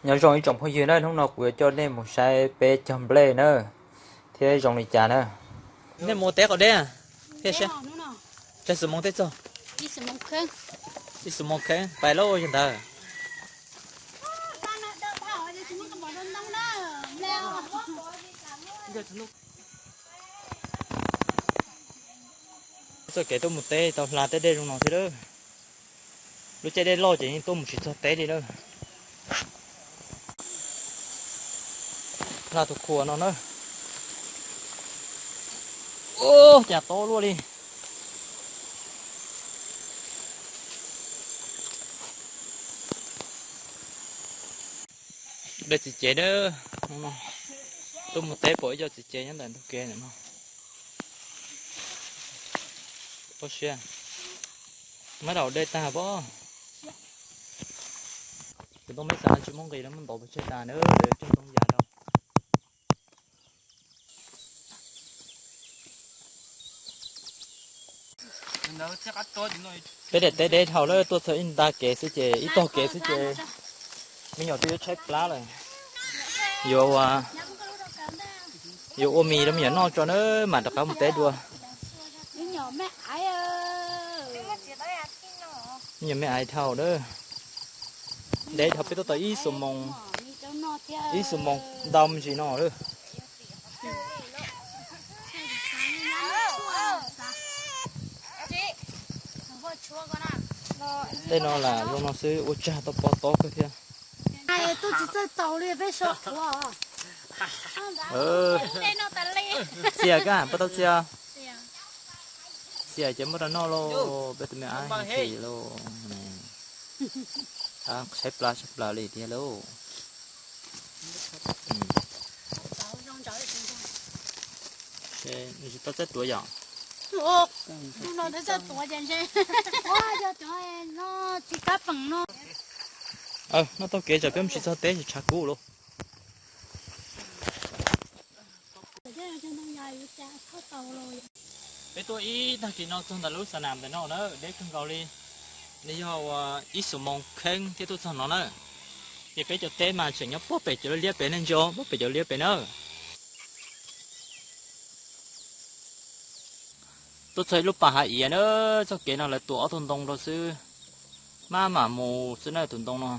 Nyob zoo ib tsoom phooj ywg na, hnub no kuv yuav coj nej mus saib peb cog nplej na, thiab zoo li cas na. Nej mus teb qhov deb thiab sab, tsawg xuab moos teb txog? Ib xuab moos kheev pais lauj yog ntawd. Txoj kev tuaj mus teb tau hla tej dej zoo no thiab lawm. Lub caij dej loj ces yeej tuaj mus tsis txog teb li lawm. Hla tus khuas no na. Ub, cas tob luaj li. Dej txiv cev na. Tuaj mus teb pom ib co txiv cev nyob ntawm ntug kev ntawm no. Ua siab, mab daum dej tag pob. Tus toj meb xav tsis muaj nqis los muab ntov pes tseg tas na, lawv cog ntoo yas rau. Peb daim teb deb dhau lawm, tuaj txog ib nta kev xwb ces, ib tog kev xwb ces me nyuam twb yuav tshaib plab lawm. Yuav ua, yuav ua mis rau me nyuam noj tso na, mam rov qab mus teb dua. Me nyuam me aiv dhau na. Deb dhau, peb tuaj tau ib xuab moos, ib xuab moos ntau me ntsis no lawm. Tej no lam zoo no xwb, ua tsag tau pob tob kawg thiab. Txias kab, puas tau txias? Txias ces muab rau noj lauj, peb tus me aiv lauj. Tshaib plab tshaib plab li tiag lauj. Nws tsis tau txawj tuav yom? Noj taug kev tsam peb mus tsis txog teb ces tshav kub lauj. Peb tuaj ib tag kis no txog ntawm lub xa nam ntawm no na, deb kawg nkaus li. Nws yog ua ib xuab moos kheev thiaj tuaj txog no na. Ces peb cov teb mas tseem nyob puag pem cov liab pem ne, ntsia puag pem cov liab pem na. Tuaj txog ib lub pas hav iav na, txoj kev no lawv tuav ob tug ntoo rau xwb, maj mam mus xwb na tus ntoo no.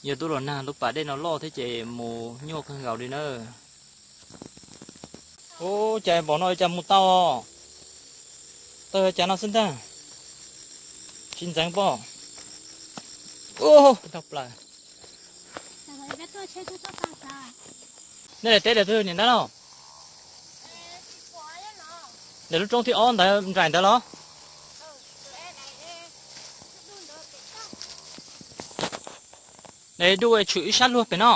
Yog ntuj los nag lub pas dej no loj thiab ces mus nyuaj kawg nkaus li na. Ub, cas npaum no cas mus tau, tau cas no xwb ntag. Tsis ntxeev pob. Ub, tau plaws. Nej daim teb daim twg niam ntawd los? Daim lub roob thib ob ntawd nraim ntawd los? Daim dub tshwm ib sab luag pem no.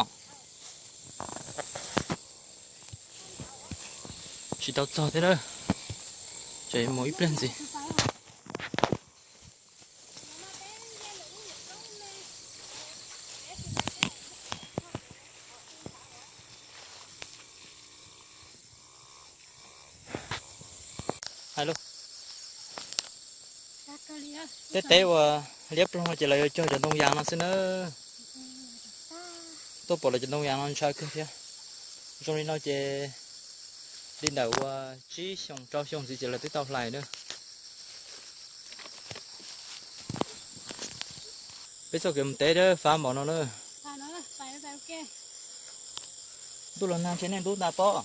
Tsis tau txog thiab na. Ces mus ib pliag ntxiv. Hais lauj. Tej teb uas liab ploog no ces lawv yuav cog cov ntoo yas no xwb na. Tuaj pom lawv cov ntoo yas no ntshaw kawg thiab. Zoo li no ces li ntawm uas tsib xyoos rau xyoo ntxiv ces lawv twb tau hlais na. Peb txoj kev mus teb dawb fab npaum no na. Ntuj los nag ntshe nej ntub tas pob.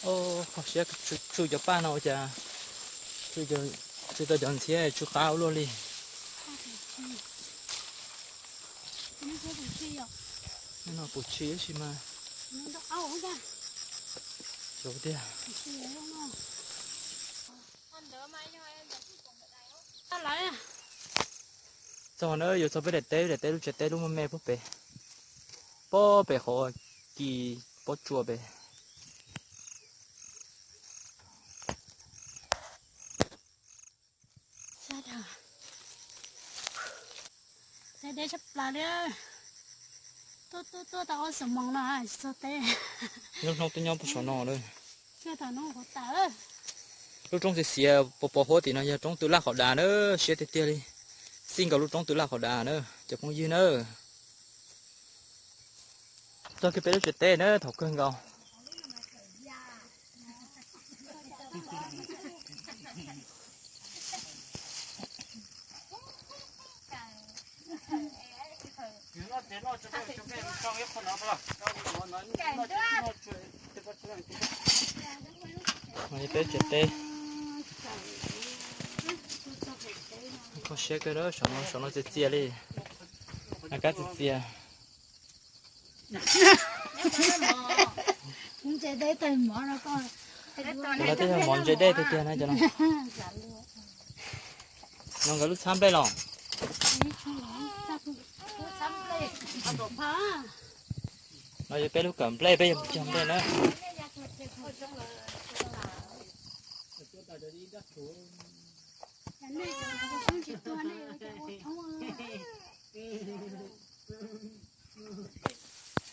Kho siab, tsw cov paj no ua cas tsw tau cov ntxhiab tsw qab ua luaj li. No puas tshis tab sis mas xyov tiag. Txog na, yuav txog peb daim teb, daim teb lub tsev teb lub me me puag pem, puag pem qhov kis pob tsuas pem. Deb tshaj plaws li. Tuaj tuaj tuaj tau ob xuab moos no tsis txog teb. Lub hnub twb nyob puag saum no lawm. Tuaj thaum hnub qhuav tas lawm. Lub roob xiav xiav pos pos huab tim no yog roob Twm Laj qhov dav na, siab tiag tiag li. Xij nkaus lub roob Twm Laj qhov dav na, cov phooj ywg na. Txog kiag peb lub tsev teb na, thaum kawg nkaus. Peb tsev teb. Kho siab kawg, saum no txias txias li. A kab txias txias. Cov no twb yog mov ntse dej tiag tiag na cov no. No nkawd lub txhab nplej los. No yog peb lub kawm nplej, peb yog cog nplej na.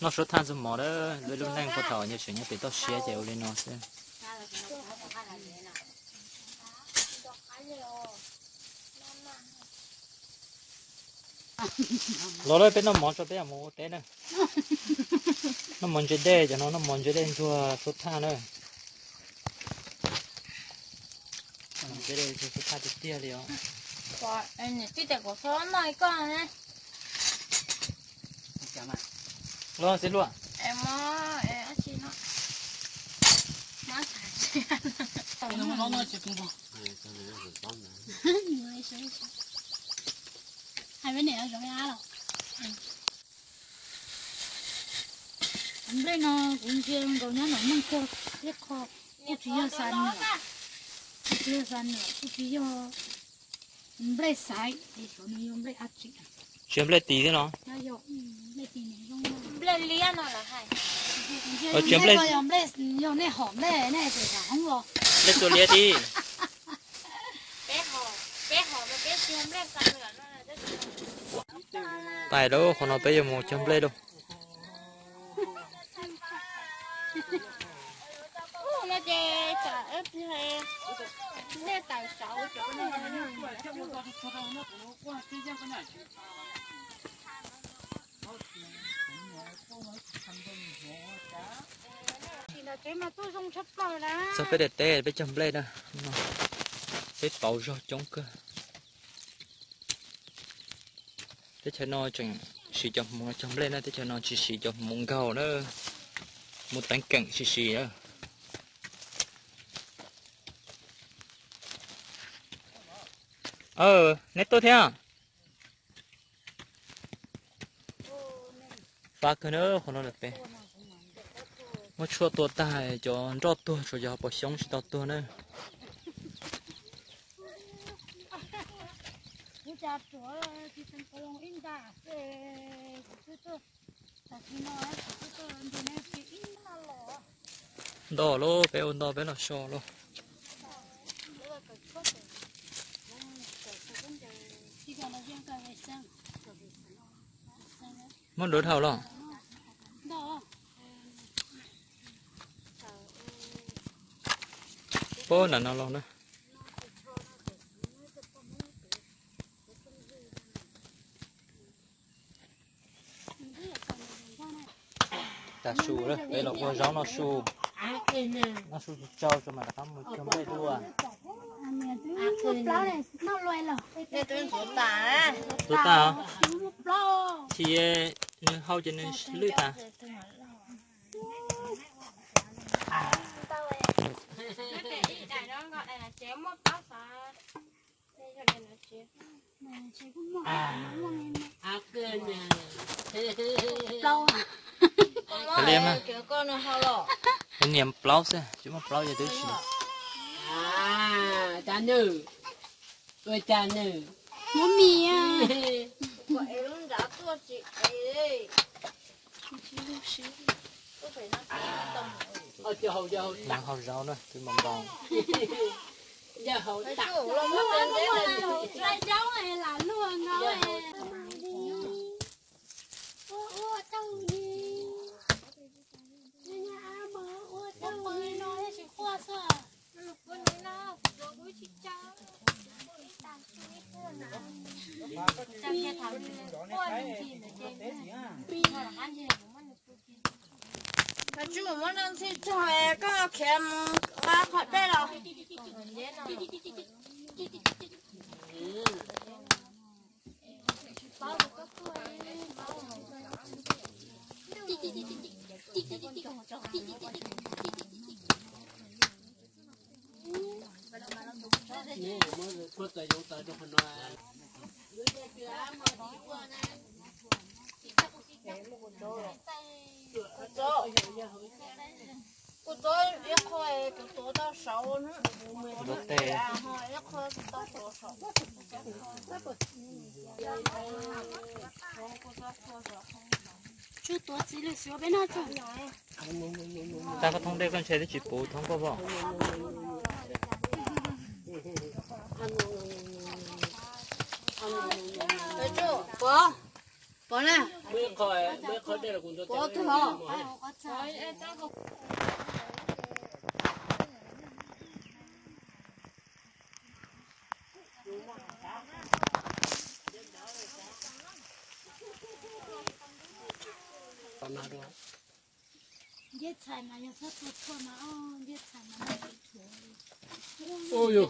Noj suab thaj ntxuag mov na, lub lub neej puag thaum nyob tseem nyob pem toj siab ces ua li no xwb. Los lawm, peb noj mov tso peb mam mus ua teb na. Noj mov ntse dej, cov no noj mov ntse dej ntxuag suab thaj na. Ntse dej ntxuag suab thaj tiag tiag li os. Niam tij tias kuv txhob noj ib koj ne. Los xib luaj. Hais peb niam zoo li ab los. Nplej no kuv ntsia nkaus nyob nram Mooj Kuag ib qho, kuj tsis yog xa nws, kuj tsis yog xa nws, kuj tsis yog nplej xaiv, es xyov nws yog nplej dab tsi. Tsis yog nplej tis thiab los? Nplej liab no los hais. Tsis yog nplej, yog nej hom nplej nej tseem tham hoob los. Nplej tua liab tib. Tais lauj, qhov no peb yuav mus cog nplej lauj. Txog peb daim teb peb cog nplej na, peb pauv zog coob kawg. Teb chaws no tseem siv cov hmuv cog nplej na, teb chaws no tsis siv cov hmuv nkaug na, hmuv teev keem tsis siv na. Neb tuaj thiab? Fab kawg na, qhov no lawm pem. Muab tshuaj tua tag cov nroj tuag, tshuav cov pos xyoob tsis tau tuag na. Nto lauj, peb ua nto peb los so lauj. Muab duav dhau los? Pab nram no los na. Tas su, peb los ua zaub noj su. Noj su tsis tsau tso mas rov qab mus cog nplej dua. Ntxuav tas, chim nws hau ces nws lwj tas. Li mas, niam plaub xwb, tsis muaj plaub ces twb tsis. Cas nws, ua cas nws, muab mis. Hau zaub na, twb npau npau. Koj tsis mus muab noj ntxhib tso, koj khiav mus qab qhov dej los. Kuv tuav ib qho, kuv tuav tau saud na. Ib qho tau saud. Tsuj tuav txiv lws xyuas peb noj tsuj. Tag koj thoob dej koj ntshe twb tsis puv thoob koj pom. Pov, pov na. Pov twg os? Ncej txhais mas yog txhob tua tshuaj mas, ncej txhais mas noj tsis thuav li.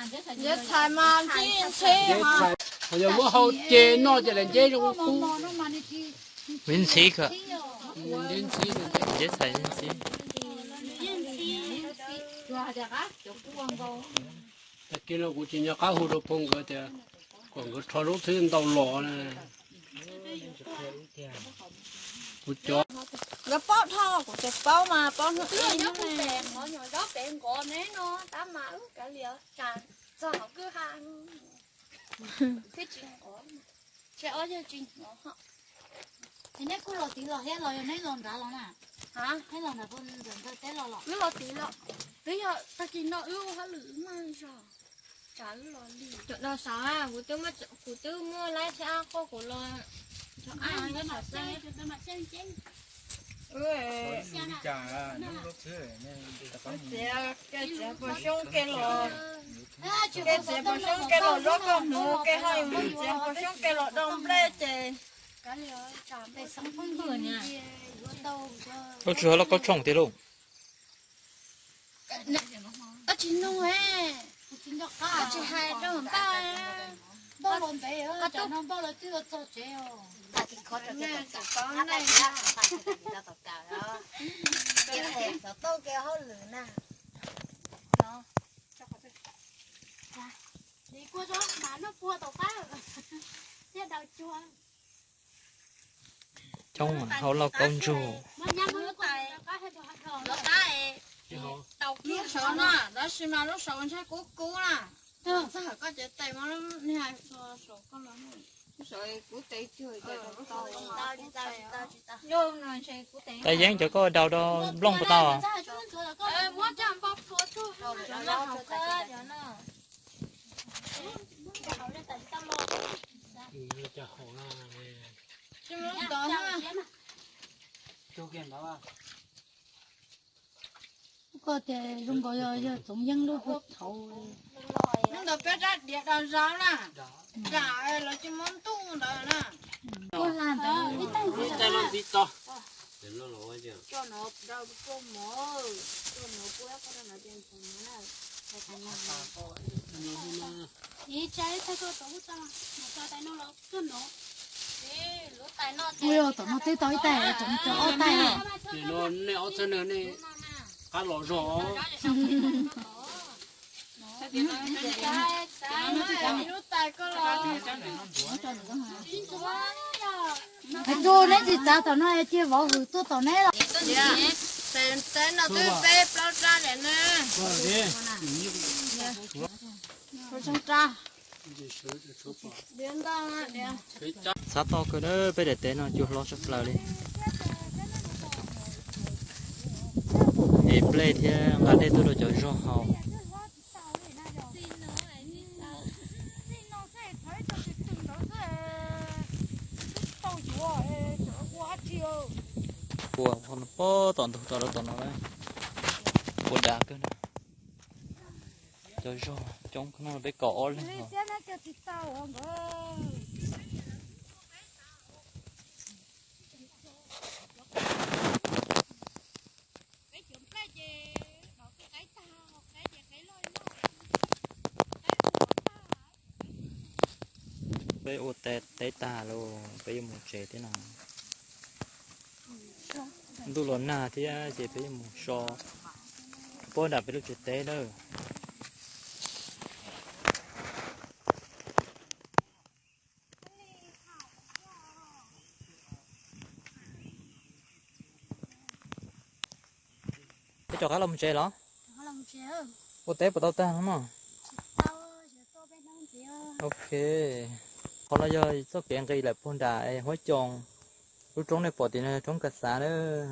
Ncej txhais mas ntsib ntxhib mas. Yog muab hau ces noj ces lam ntsib zoo kub. Nws ntxhib kawg. Ntsib ntxhib, ntsib ntxhib. Tag kis no kuv tsis nco qab hu rau phone nkawd tias kom nkawd rho lub thwb ntau los na. Kuv cov. Nkawd paub dhau, kuv tsis paub mas paub hnub ib hnub ne. Qhov nyuam zaub pem nqov ne no tab mas wb kav liam tsam txog hauv kwj ha thiab tsis nqov. Tshe ob yawg tsis hnov. Ces neb kuj los tid los thiab los yog neb los nrad los na? Neb los nrad puas ntawm ntawd teb los los? Wb los tid los. Twb yog tag kis no wb ua hauj lwm wb maj zog. Tsam wb los lig. Cov no sav, kuv twb muaj laib thiab qoj kuv los. Txiav, txiav puas xyoob ke los, ke txiav puas xyoob ke los zov koj hmoov ke ho yuav mus txiav puas xyoob ke los do nplej ces. Koj tsis ho loj kaub tshooj tiag lauj. Koj tsis nug, koj tsis hais rau npaj. Npaj los ntev, cov no npaj los twb yuav txog tsev os. Li kua zoo mas noj pua tom qab thiab daus cuag. Coob hauv lauj kaub ntsug. Lub saud no tab sis mas lub saud ntshe kub kub na. Txog hawm koj cev tes mas lub niag saud koj los, lub saud kub tes cuag. Tais yeeb cov koj daus rau nplooj puas tau? Koj tias zoo nkaus yog Txoov Yeeb lub puag thaud. Ntawd peb rab diav daus zog na, zam los tsis muab ntuj ntawd na. Puag hla ntawd. Ui, tom no twb tau ib tais, tseem tau ob tais. Qab los zog. Hais rau neb tsis txav tom no es cia vauv hwm tuaj tom neb los. Teb no twb peb plaub rab lawm na. Xav tau kawg na, peb daim teb no cua hlob tshaj plaws li. Ev nplej thiab nqa dej tuaj rau cov zog haus. Ua pob tom ntug tod rau tom no, ua dav kawg na. Cov zog coob kawg no, peb kaum ob leeg os. Peb ua teb tag los peb yuav mus tsev thiab no. Ntuj los nag thiab ces peb yuav mus so pab nram peb lub tsev teb lawm. Peb rov qab los mus tsev los? Ua teb puas tau tag no mog? Ok. Qhov no yog txoj kev nqis lawm puag nram Huab Coo. Lub roob nej pom tim no yog roob Kas Xav lawm.